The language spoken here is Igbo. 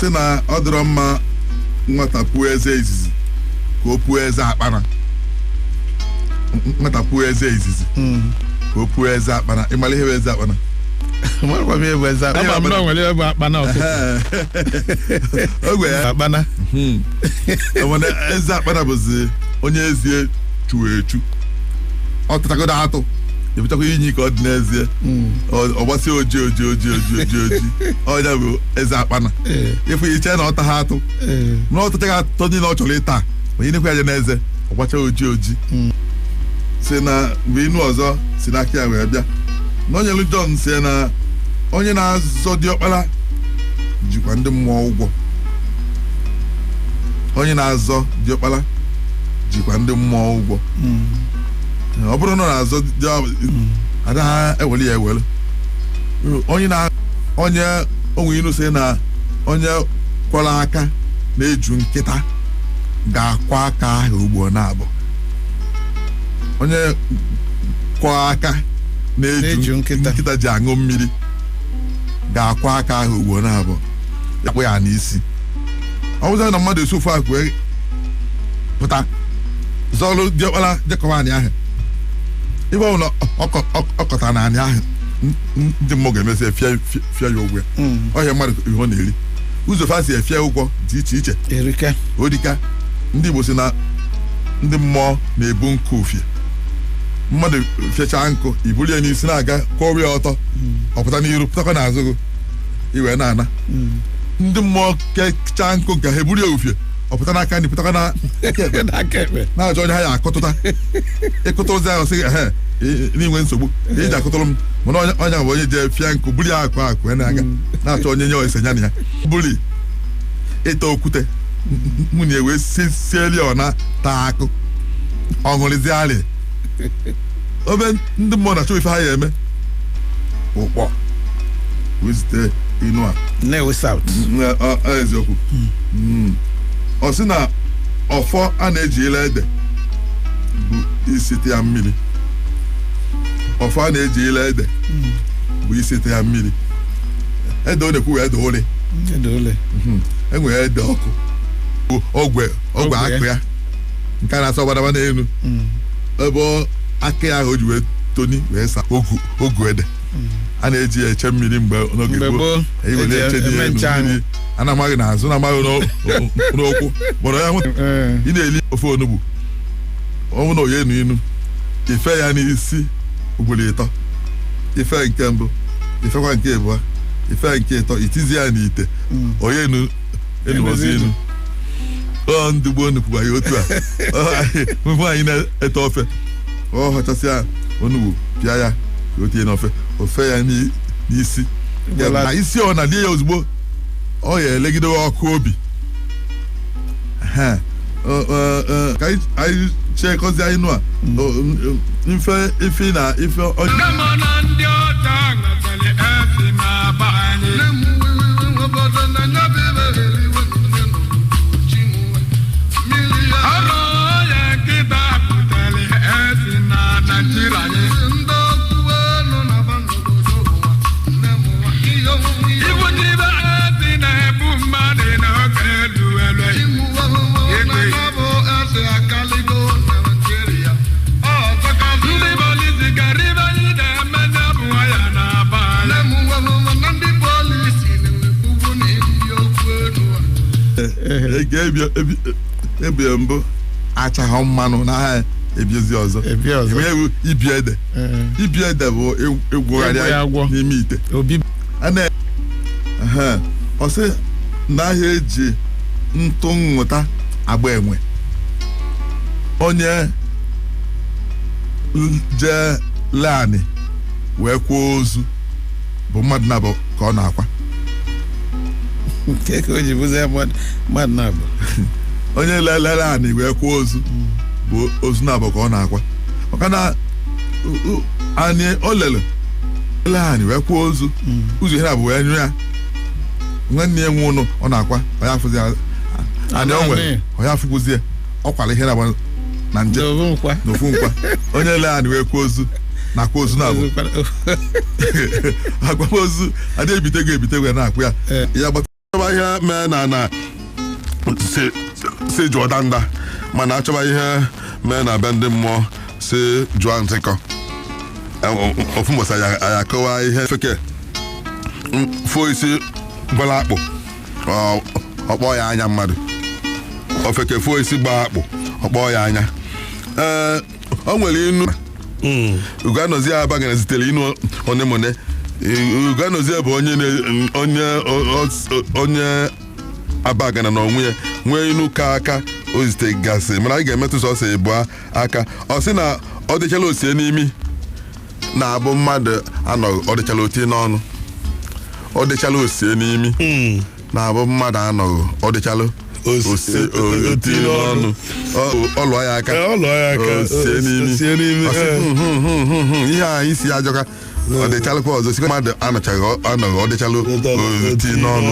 Sị na ọ dịrọ mma nwata puo eze izizi ka o puo eze akpara. Nwata puo eze izizi ka o puo eze akpara. Ịmara ihe bụ eze akpara? Amarakwa m ihe bụ eze akpana. Ama m na o nwere ebe akpana ọkụkọ. Ogwe ya. Akpana. Mana eze akpana bụzi onye ezie chuo echu, ọ tatagodo atụ ebutakwa inyi ka ọ dị n'ezie, ọ gbasie oji oji oji oji oji oji, ọnya bụ eze akpana. Ịfụ iche na ọ taghị atụ, na ọ tataghị atọ niile ọ chọrọ ịta, ma ịnekwa ya n'eze, ọ gbacha oji oji. Si na mgbe inu ọzọ si n'aka ya wee bịa na onyelu John si na onye na-azọ diọkpara jikwa ndị mmụọ ụgwọ. Onye na-azọ diọkpara jikwa ndị mmụọ ụgwọ. Ọ bụrụ na ọ na-azọ ada ewere ya ewere onye na onye onwe inu si na onye kwọrọ aka na-eju nkịta ga-akwa aka ahụ ugbo na-abụ. Onye kwọ aka na-eju nkịta ji aṅụ mmiri ga-akwa aka ahụ ugbo na-abụ, akpụ ya n'isi. Ọ bụzị na mmadụ esi ofu akụ pụta zọlụ diọkpara jekọba anị ahụ, ibe ọ bụla ọkọta na anị ahụ, ndị mmụọ ga-emezi efie ya ụgwọ ya. Ọhịa mmadụ ihe ọ na-eri, ụzọ fa si efie ụgwọ dị iche iche. Erika. Odika ndị Igbo si na ndị mmụọ na-ebu nkụ ufie. Mmadụ fiechaa nkụ, iburu ya n'isi na-aga, kwọrọ ya ọtọ, ọ pụta n'iru pụtakwa n'azụ gị, iwee na-ana. Ndị mmụọ kechaa nkụ nke ha, eburu ya ufie, ọ pụta n'aka nri, pụtakwa n'aka ekpe, na-achọ onye ha ya akụtụta. Ịkụta ụzọ ahụ, sị ehe, n'inwe nsogbu iji akụtụrụ m. Mana onye bụ onye jee fịa nkụ, buru ya akụ akụ na-aga, na-achọ onye nye ose ya na ya buli ịta okwute. Nwunye wee sieli ọ na taa akụ, ọ ṅụrịzi alị. Obe ndị mmụọ na-achọ ife ha ya eme ụkpọ wee zite inu a. Nnewi South. Eziokwu, ọ sị na ọfọ a na-eji ile ede bụ isite ya mmiri. Ọfọ a na-eji ile ede bụ isite ya mmiri. Ede ọ na-ekwu wee ede ole? Ede ole? Enwere ede ọkụ, ogwe ogwe akụ ya nke a na-asọ gbadaba n'elu ebe aka ya ahụ o ji wee toni wee sa ogu ede a na-eji ya eche mmiri mgbe n'oge gboo eche dị elu mmiri a na-amaghị n'azụ, na-amaghị n'ụkwụ kpọrọ ya. Ị na-eli ofe onugbu, ọnwụ na oye enu inu, ife ya n'isi ugboro ịtọ. Ife nke mbụ, ifekwa nke abụọ, ife nke ịtọ, itizi ya n'ite onye enu enuozi inu. Ọ ndị gboo nukwuba ya otu a. Nwaanyị na-ete ofe, ọ họchasịa onugbu, pịa ya ka o tinye n'ofe, ofe ya n'isi na isi, ọ na lie ya ozugbo, ọ ya elegidewe ọkụ obi. Ka anyị chekọzie inu a mfe ife na ife. Ebie mbụ achaghọ mmanụ n'agha, ebiezi ọzọ enweghị ibi ede. Ibi ede bụ ịgwọgharị n'ime ite. Ọ sị na ahịa eji ntụ nghọta agba enwe. Onye jee laanị wee kwuo ozu bụ mmadụ na-abụ ka ọ na-akwa. Onye lelere anị wee kwuo ozu bụ ozu na-abụ ka ọ na-akwa, maka na anị o lele ele anị wee kwuo ozu ụzọ ihe na-abụ wee nyụ ya. Nwanne ya nwe ụnụ ọ na-akwa, onye afụzi anị o nwere, onye afụkwuzie ọ kwara ihe na-abụ na nje n'ofu nkwa. Onye le anị wee kwuo ozu na-akwa ozu na-abụ akwamozu adị ebitego ebitego na-akwụ ya ya. Achọba ihe mee na si jụọ danda, mana achọba ihe mee na be ndị mmụọ, si jụọ ntịkọ. Ofu mbọsị anyị akọwa ihe feke fuo isi gbara akpụ, ọkpọ ya anya mmadụ. Ofeke fuo isi gbaa akpụ, ọkpọ ya anya. Ee, o nwere inu Uganozie Abagana zitere, inu onemone. Uganozie bụ onye onye onye Abagana na onwe ya nwee inu ka aka o zitegasị, mana anyị ga-emetụ sọsọ ịbụọ aka. Ọ sị na ọ dịchala osie n'imi na-abụ mmadụ anọghị, ọ dịchala otie n'ọnụ. Ọ dịchala osie n'imi na-abụ mmadụ anọghị, ọ dịchala otie n'ọnụ. Ọ lụọ ya aka. Ọ lụọ ya aka. Osie n'imi. Osie n'imi. Ọ sị, "Hmm, ihe a isi ajọka." Ọ dịchalụkwa ọzọ, sikwa mmadụ anọchaghị, anọghị, ọ dịchalụ otie n'ọnụ.